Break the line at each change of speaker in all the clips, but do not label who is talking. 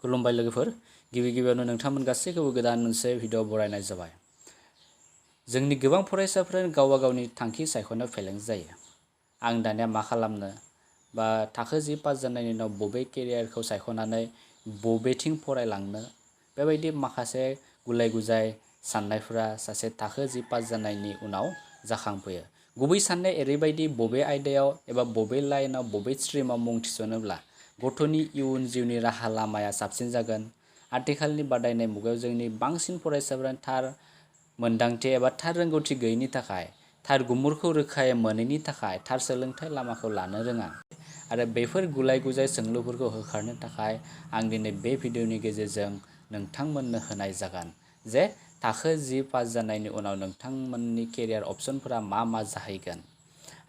खुलुमबाय लोगोफोर गिबियावनो नोंथांमोन गासैखौबो गोदान मोनसे भिडिअ बरायनाय जाबाय। जोंनि गोबां फरायसाफोरा गावबा गावनि थांखि सायख'नायाव फेलें जायो। आं दानिया मा खालामनो बा थाखो 10 पास जानायनि उनाव बबे केरियारखौ सायख'नानै बबेथिं फरायलांनो बेबायदि माखासे गुलाय गुजाय साननायफोरा सासे थाखो 10 पास जानायनि उनाव जाखांफैयो। गुबै साननाया ओरैबायदि बबे आयदायाव एबा बबे लाइनाव बबे स्ट्रिमाव मुं थिसनोब्ला गथ'नि इयुन जिउनि राहा लामाया साबसिन जागोन। आथिखालनि बादायनाय मुगायाव जोंनि बांसिन फरायसाफोरा थार मोनदांथि एबा थार रोंगौथि गैयैनि थाखाय, थार गुमुरखौ रोखायै मोनैनि थाखाय थार सोलोंथाइ लामाखौ लानो रोङा। आरो बेफोर गुलाय गुजाय सोंलुफोरखौ होखारनो थाखाय आं दिनै बे भिडिअनि गेजेरजों नोंथांमोननो होनाय जागोन जे थाखो 10 पास जानायनि उनाव नोंथांमोननि केरियार अपसनफोरा मा जाहैगोन।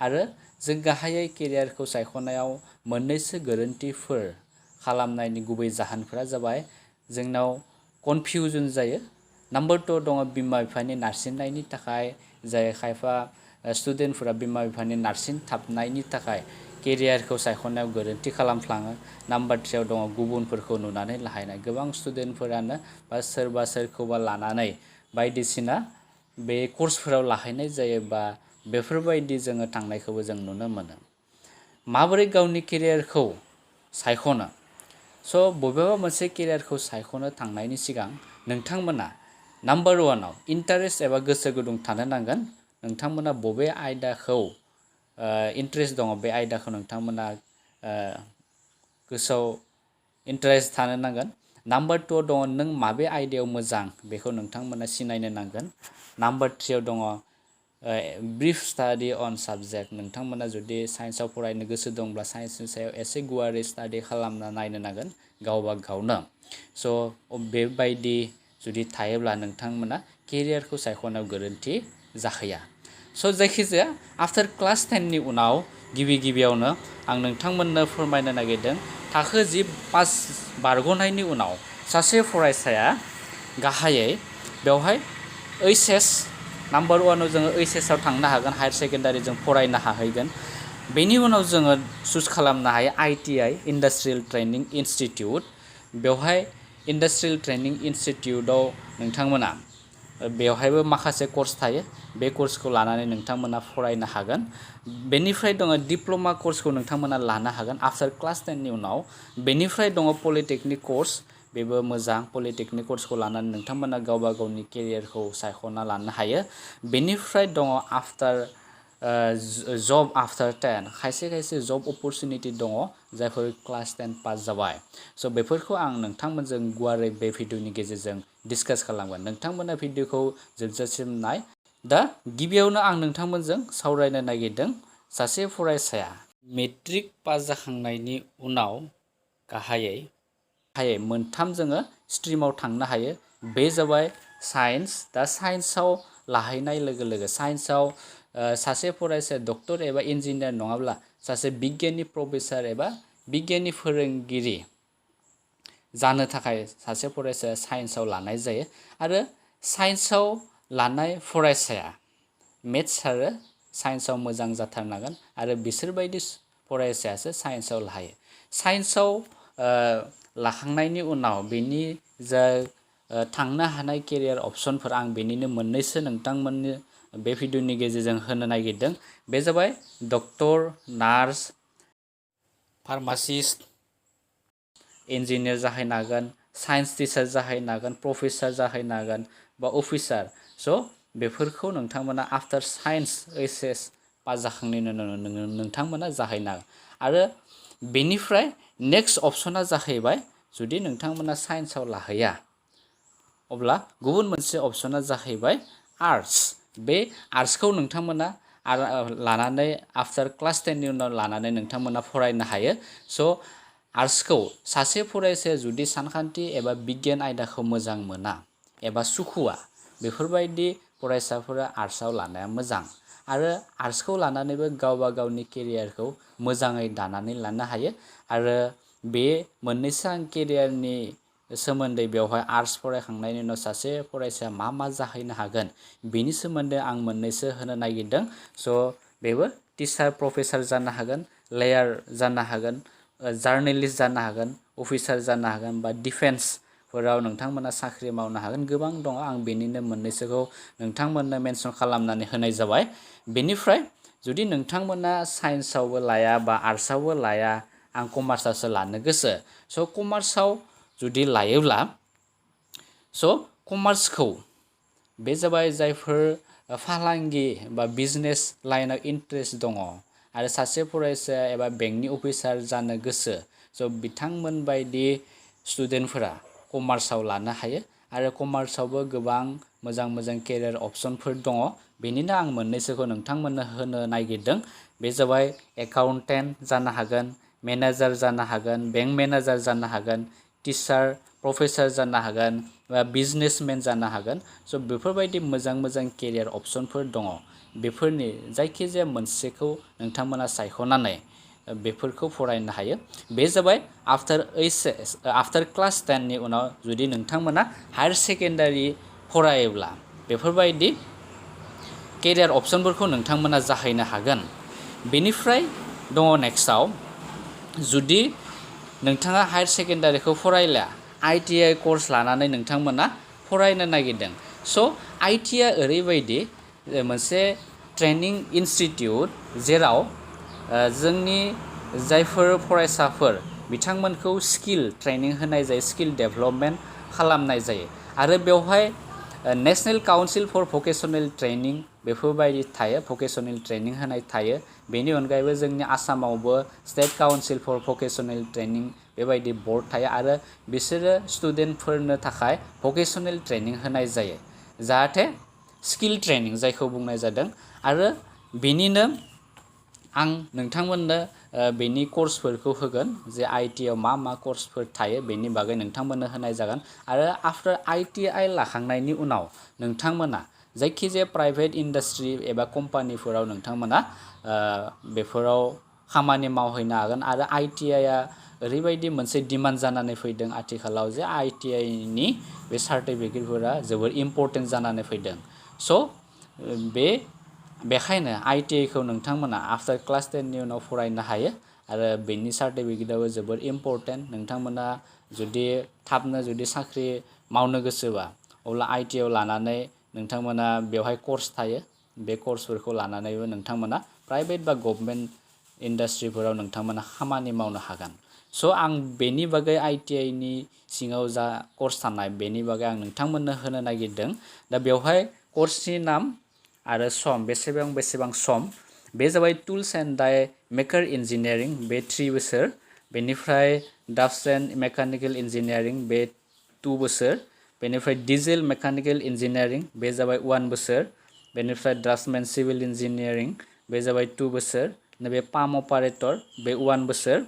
आरो जों गाहायै केरियारखौ सायख'नायाव मोननैसो गोरोन्थिफोर खालामनायनि गुबै जाहोनफोरा जाबाय जोंनाव कनफिउजन जायो। नम्बर 2 दङ बिमा बिफानि नारसिननायनि थाखाय, जाय खायफा स्टुडेन्टफोरा बिमा बिफानि नारसिनथाबनायनि थाखाय केरियारखौ सायख'नायाव गोरोन्थि खालामफ्लाङो। नम्बर 3 दङ गुबुनफोरखौ नुनानै लाहैनाय। गोबां स्टुडेन्टफोरानो बा सोरबा सोरखौबा लानानै बायदिसिना बे कर्सफोराव लाहैनाय जायो बा बेफोरबायदि जोङो थांनायखौबो जों नुनो मोनो। माबोरै गावनि केरियारखौ सायख'नो? बबेबा मोनसे केरियारखौ सायख'नो थांनायनि सिगां नोंथांमोना नम्बर 1 आव इन्टारेस्ट एबा गोसो गुदुं थानो नांगोन। नोंथांमोना बबे आयदाखौ इन्टारेस्ट दङ बे आयदाखौ नोंथांमोना गोसोआव इन्टारेस्ट थानो नांगोन। नम्बर 2 दङ नों माबे आयदायाव मोजां बेखौ नोंथांमोना सिनायनो नांगोन। नम्बर 3 दङ ब्रिफ स्टाडि अन साबजेक्ट। नोंथांमोना जुदि साइन्सआव फरायनो गोसो दंब्ला साइन्सनि सायाव एसे गुवारै स्टाडि खालामना नायनो नांगोन गावबा गावनो। बेबायदि जुदि थायोब्ला नोंथांमोना केरियारखौ सायख'नायाव गोरोन्थि जाहैया। जायखिजाया आफ्टार क्लास 10 नि उनाव गिबियावनो आं नोंथांमोननो फोरमायनो नागिरदों थाखो 10 पास बारग'नायनि उनाव सासे फरायसाया गाहायै बेवहाय ओइचएस नम्बर 1 आव जोङो ओइचएसआव थांनो हागोन, हायार सेकेन्डारि जों फरायनो हाहैगोन। बेनि उनाव जोङो चुज खालामनो हायो आइटिआइ इन्डास्ट्रियेल ट्रेनिं इनस्टिट्युट। बेवहाय इन्डास्ट्रियेल ट्रेनिं इनस्टिट्युटआव नोंथांमोना बेवहायबो माखासे कर्स थायो। बे कर्सखौ लानानै नोंथांमोना फरायनो हागोन। बेनिफ्राय दङ डिप्ल'मा कर्सखौ नोंथांमोना लानो हागोन आफ्टार क्लास 10 नि उनाव। बेनिफ्राय दङ पलिटेकनिक कर्स, बेबो मोजां। पलिटेकनिक कर्सखौ लानानै नोंथांमोना गावबा गावनि केरियारखौ सायख'ना लानो हायो। बेनिफ्राय दङ आफ्टार जब आफ्टार 10 खायसे जब अपरचुनिटि दङ जायफोर क्लास 10 पास जाबाय। बेफोरखौ आं नोंथांमोनजों गुवारै बे भिडिअनि गेजेरजों डिसकास खालामगोन। नोंथांमोना भिडिअखौ जोबजासिम नाय। दा गिबियावनो आं नोंथांमोनजों सावरायनो नागिरदों सासे फरायसाया मेट्रिक पास जाखांनायनि उनाव गाहायै मोनथाम जोङो स्ट्रिमाव थांनो हायो। बे जाबाय साइन्स। दा साइन्सआव लाहैनाय लोगो लोगो साइन्सआव सासे फरायसाया डक्टर एबा इन्जिनियार नङाब्ला सासे बिगियाननि प्रफेसार एबा बिगियाननि फोरोंगिरि जानो थाखाय सासे फरायसाया साइन्सआव लानाय जायो। आरो साइन्सआव लानाय फरायसाया मेथ्स आरो साइन्सआव मोजां जाथारनांगोन आरो बिसोरबायदि फरायसायासो साइन्सआव लाहैयो। साइन्सआव लाखांनायनि उनाव बेनि जा थांनो हानाय केरियार अपसनफोर आं बेनिनो मोननैसो नोंथांमोननो बे भिडिअनि गेजेरजों होनो नागिरदों। बे जाबाय डक्टर, नार्स, फार्मासिस्ट, इन्जिनियार जाहैनो हागोन, साइन्स टिचार जाहैनो हागोन, प्रफेसार जाहैनो हागोन बा अफिसार। बेफोरखौ नोंथांमोना आफ्टार साइन्स ओइचएस पास जाखांनायनि उनाव नोंथांमोना जाहैनो हागोन। आरो बेनिफ्राय नेक्स्ट अपसना जाहैबाय जुदि नोंथांमोना साइन्सआव लाहैया अब्ला गुबुन मोनसे अपसना जाहैबाय आर्टस। बे आर्टसखौ नोंथांमोना लानानै आफ्टार क्लास 10 नि उनाव लानानै नोंथांमोना फरायनो हायो। आर्टसखौ सासे फरायसाया जुदि सानखान्थि एबा बिगियान आयदाखौ मोजां मोना एबा सुखुवा बेफोरबायदि फरायसाफोरा आर्टसआव लानाया मोजां। आरो आर्टसखौ लानानैबो गावबा गावनि केरियारखौ मोजाङै दानानै लानो हायो। आरो बे मोननैसो आं केरियारनि सोमोन्दै बेवहाय आर्टस फरायखांनायनि उनाव सासे फरायसाया मा जाहैनो हागोन बेनि सोमोन्दै आं मोननैसो होनो नागिरदों। बेबो टिचार प्रफेसार जानो हागोन, लेयार जानो हागोन, जार्नेलिस्ट जानो हागोन, अफिसार जानो हागोन बा डिफेन्सफोराव नोंथांमोना साख्रि मावनो हागोन गोबां दङ आं बेनिनो मोननैसोखौ नोंथांमोननो मेनसन खालामनानै होनाय जाबाय बेनिफ्राय जुदि नोंथांमोना साइन्सआवबो लाया बा आर्ट्सआवबो लाया आं कमार्सआवसो लानो गोसो स' कमार्सआव जुदि लायोब्ला स' कमार्सखौ बे जाबाय जायफोर फालांगि बा बिजनेस लाइनाव इन्ट्रेस्ट दङ आरो सासे फरायसा एबा बेंकनि अफिसार जानो गोसो स' बिथांमोन बायदि स्टुडेन्टफोरा कमार्सआव लानो हायो आरो कमार्सआवबो गोबां मोजां मोजां केरियार अपसनफोर दङ बेनिनो आं मोननैसोखौ नोंथांमोननो होनो नागिरदों बे जाबाय एकाउन्टेन्ट जानो हागोन मेनेजार जानो हागोन बेंक मेनेजार जानो हागोन टिचार प्रफेसार जानो हागोन बा बिजनेसमेन जानो हागोन स' बेफोरबायदि मोजां मोजां केरियार अपसनफोर दङ बेफोरनि जायखिजाया मोनसेखौ नोंथांमोना सायख'नानै बेफोरखौ फरायनो हायो बे जाबाय आफ्टार क्लास 10 नि उनाव जुदि नोंथांमोना हायार सेकेन्डारि फरायोब्ला बेफोरबायदि केरियार अपसनफोरखौ नोंथांमोना जाहैनो हागोन बेनिफ्राय दङ नेक्स्टआव जुदि नोंथाङा हायार सेकेन्डारिखौ फरायला ITI कर्स लानानै नोंथांमोना फरायनो नागिरदों स' ITI ओरैबायदि मोनसे ट्रेनिं इनस्टिट्युट जेराव जोंनि जायफोर फरायसाफोर बिथांमोनखौ स्किल ट्रेनिं होनाय जायो स्किल डेभेलपमेन्ट खालामनाय जायो आरो बेवहाय national council for vocational training बेफोरबायदि थायो भकेसनेल ट्रेनिं होनाय थायो बेनि अनगायैबो जोंनि आसामावबो state council for vocational training बेबायदि बर्ड थायो आरो बिसोरो स्टुडेन्टफोरनो थाखाय भकेसनेल ट्रेनिं होनाय जायो जाहाथे स्किल ट्रेनिं जायखौ बुंनाय जादों आरो बेनिनो आं नोंथांमोननो बेनि कर्सफोरखौ होगोन जे ITI आव मा मा कर्सफोर थायो बेनि बागै नोंथांमोननो होनाय जागोन आरो आफ्टार ITI लाखांनायनि उनाव नोंथांमोना जायखिजाया प्राइभेट इन्डास्ट्रि एबा कम्पानिफोराव नोंथांमोना बेफोराव खामानि मावहैनो हागोन आरो ITI ओरैबायदि मोनसे डिमान्ड जानानै फैदों आथिखालाव जे ITI नि बे सार्टिफिकेटफोरा जोबोर इम्परटेन्ट जानानै फैदों स' बेखायनो ITI खौ नोंथांमोना आफ्टार क्लास 10 नि उनाव फरायनो हायो आरो बेनि सार्टिफिकेटआबो जोबोर इम्परटेन्ट नोंथांमोना जुदि थाबनो जुदि साख्रि मावनो गोसोबा अब्ला ITI आव लानानै नोंथांमोना बेवहाय कर्स थायो बे कर्सफोरखौ लानानैबो नोंथांमोना प्राइभेट बा गभर्नमेन्ट इन्डास्ट्रिफोराव नोंथांमोना खामानि मावनो हागोन स' आं बेनि बागै ITI नि सिङाव जा कर्स थानाय बेनि बागै आं नोंथांमोननो होनो नागिरदों दा बेवहाय कर्सनि नाम आरो सम बेसेबां सम बे जाबाय टुल्स एन्ड डाइ मेकार इन्जिनियारिं बे 3 बोसोर बेनिफ्राय डाफ्ट्स एन्ड मेकानिकेल इन्जिनियारिं बे 2 बोसोर बेनिफ्राय डिजेल मेकानिकेल इन्जिनियारिं बे जाबाय 1 बोसोर बेनिफ्राय ड्राफ्टसमेन सिभिल इन्जिनियारिं बे जाबाय 2 बोसोर नैबे पाम्प अपारेटर बे 1 बोसोर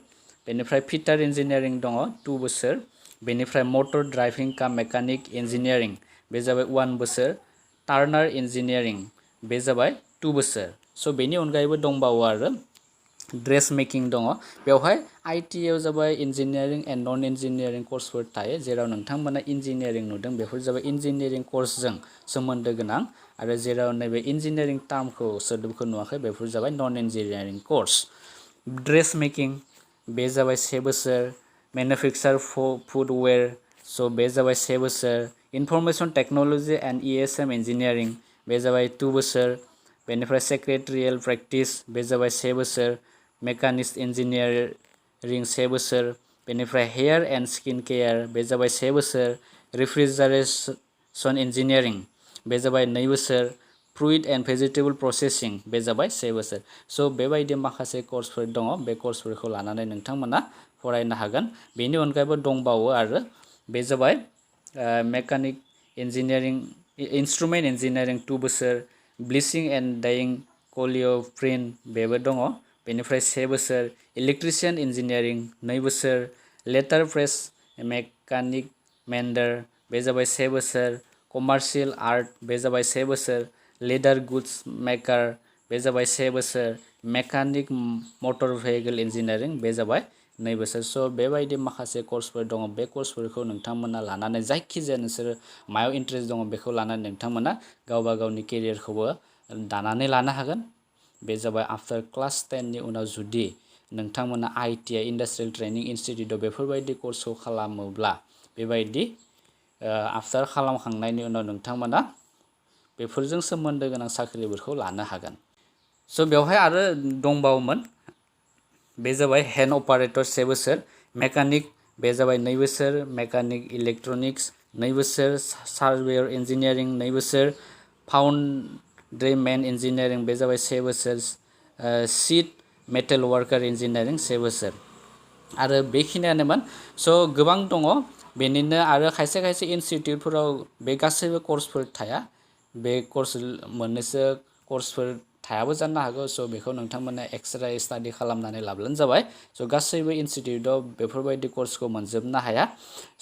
बेनिफ्राय फिटार इन्जिनियारिं दङ 2 बोसोर बेनिफ्राय मटर ड्राइभिं काम मेकानिक इन्जिनियारिं बे जाबाय 1 बोसोर टार्नार इन्जिनियारिं बे जाबाय 2 बोसोर स' बेनि अनगायैबो दंबावो आरो ड्रेस मेकिं दङ बेवहाय ITI आव जाबाय इन्जिनियारिं एन्ड नन इन्जिनियारिं कर्सफोर थायो जेराव नोंथांमोना इन्जिनियारिं नुदों बेफोर जाबाय इन्जिनियारिं कर्सजों सोमोन्दो गोनां आरो जेराव नैबे इन्जिनियारिं टार्मखौ सोदोबखौ नुवाखै बेफोर जाबाय नन इन्जिनियारिं कर्स ड्रेस मेकिं बे जाबाय 1 बोसोर मेनुफेक्सार फुडवेयर स' बे जाबाय 1 बोसोर information technology and ESM engineering बे जाबाय 2 बोसोर बेनिफ्राय सेक्रेटारियेल प्रेक्टिस बे जाबाय 1 बोसोर मेकानिक्स इन्जिनियारिं 1 बोसोर बेनिफ्राय हेयार एन्ड स्किन केयार बे जाबाय 1 बोसोर रिफ्रिजारेशन इन्जिनियारिं बे जाबाय 2 बोसोर फ्रुइट एन्ड भेजिटेबल प्रसेसिं बे जाबाय 1 बोसोर स' बेबायदि माखासे कर्सफोर दङ बे कर्सफोरखौ लानानै नोंथांमोना फरायनो हागोन बेनि अनगायैबो दंबावो आरो बे जाबाय मेकानिक इन्जिनियारिं इन्स्ट्रुमेन्ट इन्जिनियारिं 2 बोसोर ब्लिचिं एन्ड डाइं कलिय'प्रिन्ट बेबो दङ बेनिफ्राय 1 बोसोर इलेक्ट्रिशियान इन्जिनियारिं 2 बोसोर लेटार प्रेस मेकानिक मेन्डार बे जाबाय 1 बोसोर कमार्शियेल आर्ट बे जाबाय 1 बोसोर लेदार गुड्स मेकार बे जाबाय 1 बोसोर मेकानिक मटर भेहिकल इन्जिनियारिं बे जाबाय 2 बोसोर स' बेबायदि माखासे कर्सफोर दङ बे कर्सफोरखौ नोंथांमोना लानानै जायखिजाया नोंसोरो मायाव इन्ट्रेस्ट दङ बेखौ लानानै नोंथांमोना गावबा गावनि केरियारखौबो दानानै लानो हागोन बे जाबाय आफ्टार क्लास 10 नि उनाव जुदि नोंथांमोना ITI इन्डास्ट्रियेल ट्रेनिं इनस्टिट्यूटआव बेफोरबायदि कर्सखौ खालामोब्ला बेबायदि आफ्टार खालामखांनायनि उनाव नोंथांमोना बेफोरजों सोमोन्दो गोनां साख्रिफोरखौ लानो हागोन। स' बेवहाय आरो दंबावोमोन, बे जाबाय हेन्ड अपारेटर 7 बोसोर, मेकानिक बे जाबाय 2 बोसोर, मेकानिक इलेक्ट्रनिक्स 2 बोसोर, सार्वेयर इन्जिनियारिं 2 बोसोर, फाउन्ड्रीमेन इन्जिनियारिं बे जाबाय 1 बोसोर, शीट मेटेल वार्कार इन्जिनियारिं 1 बोसोर आरो बेखिनियानोमोन। स' गोबां दङ, बेनिनो आरो खायसे खायसे इनस्टिट्यूटफोराव बे गासैबो कर्सफोर थाया, बे कर्स मोननैसो कर्सफोर थायाबो जानो हागौ। स' बेखौ नोंथांमोना एक्सट्रा स्टाडि खालामनानै लाब्लानो जाबाय। स' गासैबो इनस्टिट्यूटआव बेफोरबायदि कर्सखौ मोनजोबनो हाया।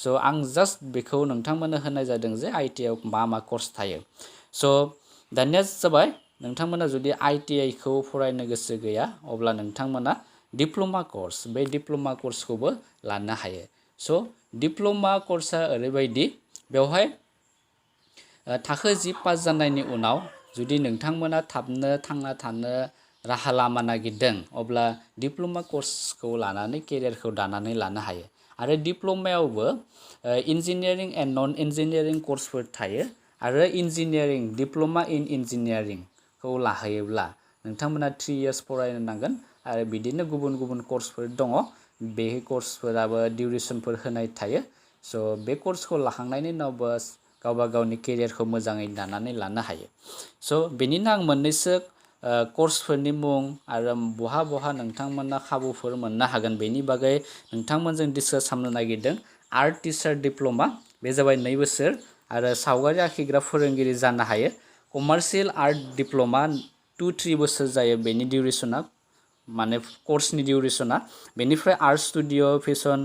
स' आं जास्ट बेखौ नोंथांमोननो होनाय जादों जे ITI आव मा मा कर्स थायो। स' दानिया जाबाय, नोंथांमोना जुदि ITI खौ फरायनो गोसो गैया अब्ला नोंथांमोना डिप्ल'मा कर्स, बे डिप्ल'मा कर्सखौबो लानो हायो। स' डिप्ल'मा कर्सआ ओरैबायदि, बेवहाय थाखो 10 पास जानायनि उनाव जुदि नोंथांमोना थाबनो थांना थानो राहा लामा नागिरदों अब्ला डिप्ल'मा कर्सखौ लानानै केरियारखौ दानानै लानो हायो। आरो डिप्ल'मायावबो इन्जिनियारिं एन्ड नन इन्जिनियारिं कर्सफोर थायो आरो इन्जिनियारिं डिप्ल'मा इन इन्जिनियारिंखौ लाहैयोब्ला नोंथांमोना 3 इयार्स फरायनो नांगोन आरो बिदिनो गुबुन गुबुन कर्सफोर दङ। बे कर्सफोराबो डिउरेसनफोर होनाय थायो। स' बे कर्सखौ लाखांनायनि उनावबो गावबा गावनि केरियारखौ मोजाङै दानानै लानो हायो। स' बेनिनो आं मोननैसो कर्सफोरनि मुं आरो बहा बहा नोंथांमोना खाबुफोर मोननो हागोन बेनि बागै नोंथांमोनजों डिसकास खालामनो नागिरदों। आर्ट टिचार डिप्ल'मा बे जाबाय 2 बोसोर आरो सावगारि आखिग्रा फोरोंगिरि जानो हायो। कमार्शियेल आर्ट डिप्ल'मा 2-3 बोसोर जायो बेनि डिउरेसना, माने कर्सनि डिउरेसना। बेनिफ्राय आर्ट स्टुडिअ' फेशन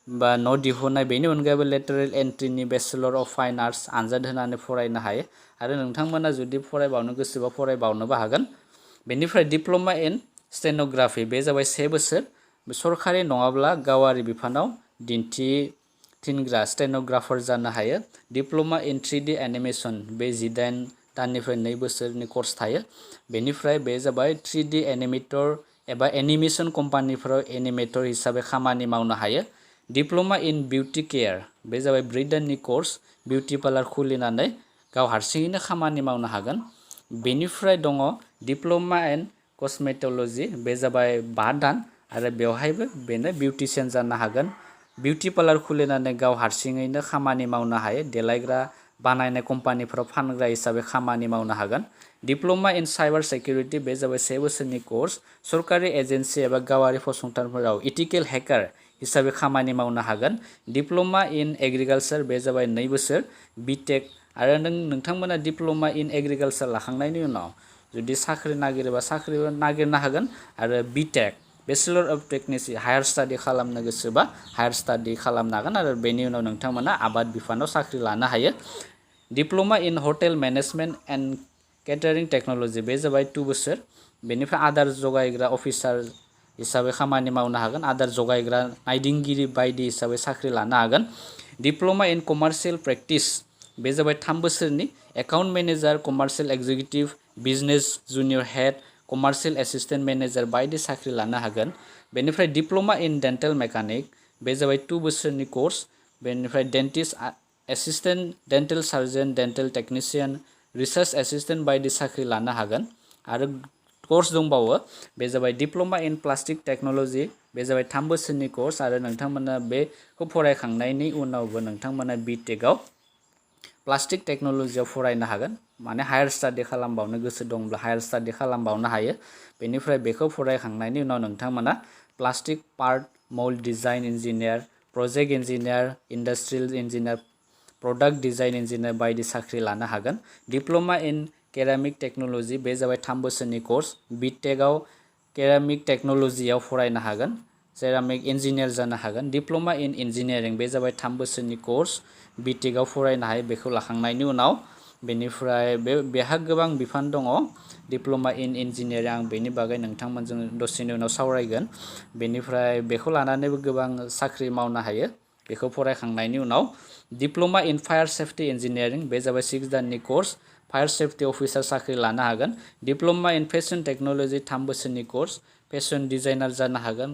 बा न' दिहुननाय, बेनि अनगायैबो लेटारेल एन्ट्रिनि बेचेलर अफ फाइन आर्ट्स आनजाद होनानै फरायनो हायो आरो नोंथांमोना जुदि फरायबावनो गोसोबा फरायबावनोबो हागोन। बेनिफ्राय डिप्ल'मा इन स्टेन'ग्राफि बे जाबाय 1 बोसोर, सरखारि नङाब्ला गावारि बिफानाव दिन्थिफिनग्रा स्टेन'ग्राफार जानो हायो। डिप्ल'मा इन 3D एनिमेशन बे 18 दाननिफ्राय 2 बोसोरनि कर्स थायो। बेनिफ्राय बे जाबाय 3D एनिमेटर एबा एनिमेशन कम्पानिफोराव एनिमेटर हिसाबै खामानि मावनो हायो। डिप्ल'मा इन बिउटि केयार बे जाबाय 4 दाननि कर्स, बिउटि पार्लार खुलिनानै गाव हारसिङैनो खामानि मावनो हागोन। बेनिफ्राय दङ डिप्ल'मा इन कस्मेट'लजि बे जाबाय 5 दान आरो बेवहायबो बेनो बिउटिशियान जानो हागोन। बिउटि पार्लार खुलिनानै गाव हारसिङैनो खामानि मावनो हायो, देलायग्रा बानायनाय कम्पानिफोराव फानग्रा हिसाबै खामानि मावनो हागोन। डिप्ल'मा इन साइबार सिकिउरिटि बे जाबाय 1 बोसोरनि कर्स, सरकारि एजेन्सि एबा गावारि फसंथानफोराव इथिकेल हेकार हिसाबै खामानि मावनो हागोन। डिप्ल'मा इन एग्रिकालचार बे जाबाय 2 बोसोर, बिटेक आरो नोंथांमोना डिप्ल'मा इन एग्रिकालचार लाखांनायनि उनाव जुदि साख्रि नागिरोबा साख्रिबो नागिरनो हागोन आरो BTech bachelor of technology higher study खालामनो गोसोबा हायार स्टाडि खालामनो हागोन आरो बेनि उनाव नोंथांमोना आबाद बिफानाव साख्रि लानो हायो। Diploma in hotel management and catering technology बे जाबाय 2 बोसोर, बेनिफ्राय आदार जगायग्रा अफिसार हिसाबै खामानि मावनो हागोन, आदार जगायग्रा नायदिंगिरि बायदि हिसाबै साख्रि लानो हागोन। डिप्ल'मा इन कमार्शियेल प्रेक्टिस बे जाबाय 3 बोसोरनि, account manager, commercial executive, business junior head, commercial assistant manager बायदि साख्रि लानो हागोन। बेनिफ्राय डिप्ल'मा इन डेन्टेल मेकानिक बे जाबाय 2 बोसोरनि कर्स, बेनिफ्राय dentist assistant, dental surgeon, dental technician, research assistant बायदि साख्रि लानो हागोन। आरो कर्स दंबावो, बे जाबाय डिप्ल'मा इन प्लास्टिक टेक्न'लजि बे जाबाय 3 बोसोरनि कर्स आरो नोंथांमोना बेखौ फरायखांनायनि उनावबो नोंथांमोना बिटेकआव प्लास्टिक टेक्न'लजियाव फरायनो हागोन, माने हायार स्टाडि खालामबावनो गोसो दंब्ला हायार स्टाडि खालामबावनो हायो। बेनिफ्राय बेखौ फरायखांनायनि उनाव नोंथांमोना plastic part mould design engineer, project engineer, industrial engineer, product design engineer बायदि साख्रि लानो हागोन। डिप्ल'मा इन केरामिक टेक्न'लजि बे जाबाय 3 बोसोरनि कर्स, बिटेकआव केरामिक टेक्न'लजियाव फरायनो हागोन, सेरामिक इन्जिनियार जानो हागोन। डिप्ल'मा इन इन्जिनियारिं बे जाबाय 3 बोसोरनि कर्स, बिटेकआव फरायनो हायो बेखौ लाखांनायनि उनाव। बेनिफ्राय बेहा गोबां बिफान दङ। डिप्ल'मा इन इन्जिनियारिं आं बेनि बागै नोंथांमोनजों दसेनि उनाव सावरायगोन। बेनिफ्राय बेखौ लानानैबो गोबां साख्रि मावनो हायो बेखौ फरायखांनायनि उनाव। डिप्ल'मा इन फायार सेफ्टि इन्जिनियारिं बे जाबाय 6 दाननि कर्स, फायार सेफ्टि अफिसार साख्रि लानो हागोन। डिप्ल'मा इन फेशन टेक्न'लजि 3 बोसोरनि कर्स, फेशन डिजाइनार जानो हागोन,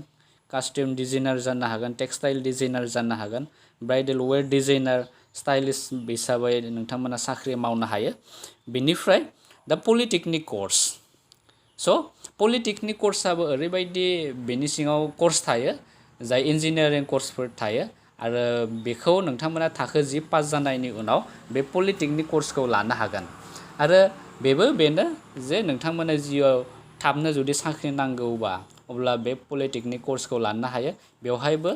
कास्टिउम डिजाइनार जानो हागोन, टेक्सटाइल डिजाइनार जानो हागोन, ब्राइडेल वेयर डिजाइनार, स्टाइलिस्ट हिसाबै नोंथांमोना साख्रि मावनो हायो। बेनिफ्राय दा पलिटेकनिक कर्स। स' पलिटेकनिक कर्सआबो ओरैबायदि बेनि सिङाव कर्स थायो जाय इन्जिनियारिं कर्सफोर थायो आरो बेखौ नोंथांमोना थाखो 10 पास जानायनि उनाव बे पलिटेकनिक कर्सखौ लानो हागोन। आरो बेनो जे नोंथांमोना जिउआव थाबनो जुदि साख्रि नांगौबा अब्ला बे पलिटेकनिक कर्सखौ लानो हायो। बेवहायबो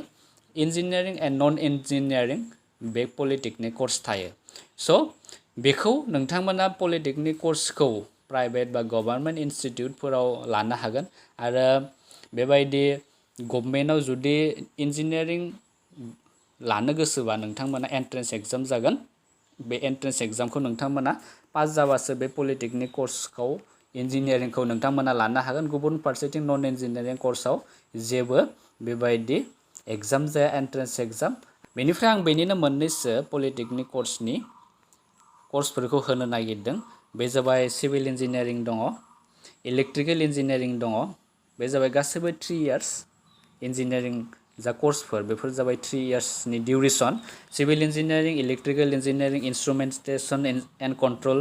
इन्जिनियारिं एन्ड नन इन्जिनियारिं बे पलिटेकनिक कर्स थायो। स' बेखौ नोंथांमोना पलिटेकनिक कर्सखौ प्राइभेट बा गभर्नमेन्ट इनस्टिट्युटफोराव लानो हागोन आरो बेबायदि गभर्नमेन्टआव जुदि इन्जिनियारिं लानो गोसोबा नोंथांमोना एन्ट्रेन्स एग्जाम जागोन। बे एन्ट्रेन्स एग्जामखौ नोंथांमोना पास जाबासो बे पलिटेकनिक कर्सखौ इन्जिनियारिंखौ नोंथांमोना लानो हागोन। गुबुन फारसेथिं नन इन्जिनियारिं कर्सआव जेबो बेबायदि एग्जाम जाया, एन्ट्रेन्स एग्जाम। बेनिफ्राय आं बेनिनो मोननैसो पलिटेकनिक कर्सफोरखौ होनो नागिरदों। बे जाबाय सिभिल इन्जिनियारिं दङ, इलेक्ट्रिकेल इन्जिनियारिं दङ। बे जाबाय गासैबो 3 इयार्स इन्जिनियारिं जा कर्सफोर बेफोर जाबाय 3 इयार्सनि डिउरेसन। Civil engineering, electrical engineering, instrumentation and control,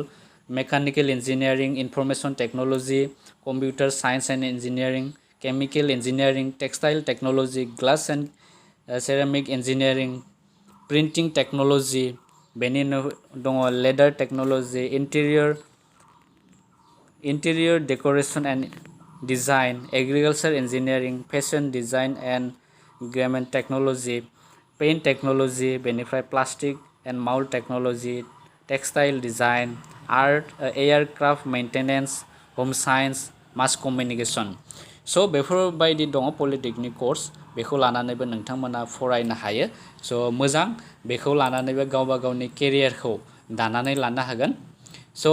mechanical engineering, information technology, computer science and engineering, chemical engineering, textile technology, glass and ceramic engineering, printing technology, बेनि उनाव दङ leather technology, interior decoration and design, agriculture engineering, fashion design and garment technology, paint technology, बेनिफ्राय plastic and mould technology, textile design, art, aircraft maintenance, home science, mass communication. स' बेफोरबायदि दङ polytechnic course. बेखौ लानानैबो नोंथांमोना फरायनो हायो। स' मोजां, बेखौ लानानैबो गावबा गावनि केरियारखौ दानानै लानो हागोन। स'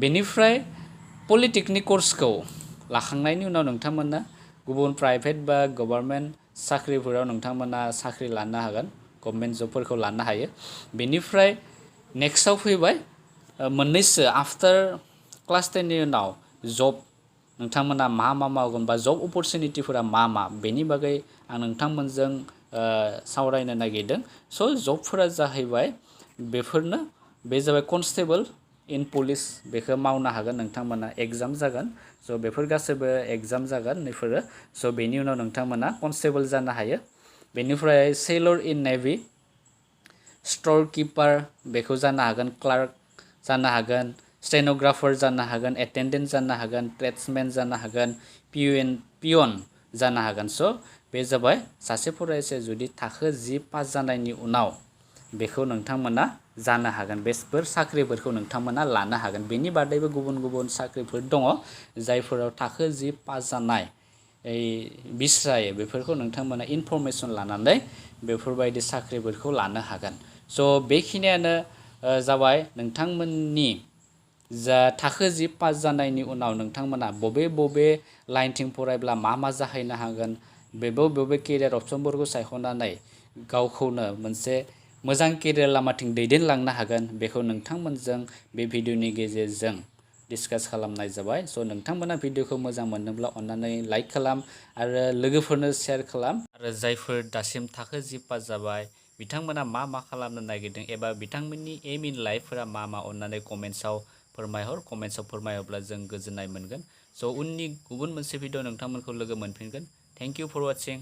बेनिफ्राय पलिटेकनिक कर्सखौ लाखांनायनि उनाव नोंथांमोना गुबुन प्राइभेट बा गभर्नमेन्ट साख्रिफोराव नोंथांमोना साख्रि लानो हागोन, गभर्नमेन्ट जबफोरखौ लानो हायो। बेनिफ्राय नेक्स्टआव फैबाय मोननैसो आफ्टार क्लास 10नि उनाव जब नोंथांमोना मा मावगोन बा जब अपरचुनिटिफोरा मा बेनि बागै आं नोंथांमोनजों सावरायनो नागिरदों। स' जबफोरा जाहैबाय बेफोरनो, बे जाबाय कनस्टेबल इन पुलिस, बेखौ मावनो हागोन नोंथांमोना, एग्जाम जागोन। स' बेफोर गासैबो एग्जाम जागोन बेफोरो। स' बेनि उनाव नोंथांमोना कनस्टेबल जानो हायो। बेनिफ्राय सेलर इन नेभि, स्ट'र किपार बेखौ जानो हागोन, क्लार्क जानो हागोन, स्टेन'ग्राफार जानो हागोन, एटेन्डेन्ट जानो हागोन, ट्रेड्समेन जानो हागोन, पियन जानो हागोन। स' बे जाबाय सासे फरायसाया जुदि थाखो 10 पास जानायनि उनाव बेखौ नोंथांमोना जानो हागोन, बेफोर साख्रिफोरखौ नोंथांमोना लानो हागोन। बेनि बादैबो गुबुन गुबुन साख्रिफोर दङ जायफोराव थाखो 10 पास जानाय बिस्रायो, बेफोरखौ नोंथांमोना इनफरमेसन लानानै बेफोरबायदि साख्रिफोरखौ लानो हागोन। स' बेखिनियानो जाबाय नोंथांमोननि जा थाखो 10 पास जानायनि उनाव नोंथांमोना बबे लाइनथिं फरायब्ला मा जाहैनो हागोन, बबे केरियार अपसनफोरखौ सायख'नानै गावखौनो मोनसे मोजां केरियार लामाथिं दैदेनलांनो हागोन, बेखौ नोंथांमोनजों बे भिडिअनि गेजेरजों डिसकास खालामनाय जाबाय। स' नोंथांमोना भिडिअखौ मोजां मोनदोंब्ला अन्नानै लाइक खालाम आरो लोगोफोरनो शेयार खालाम। आरो जायफोर दासिम थाखो 10 पास जाबाय बिथांमोना मा खालामनो नागिरदों एबा बिथांमोननि एम इन लाइफफोरा मा अन्नानै कमेन्ट्सआव फोरमायहरब्ला जों गोजोननाय मोनगोन। स' उननि गुबुन मोनसे भिडिअ नोंथांमोनखौ लोगो मोनफिनगोन। Thank you for वाचिं।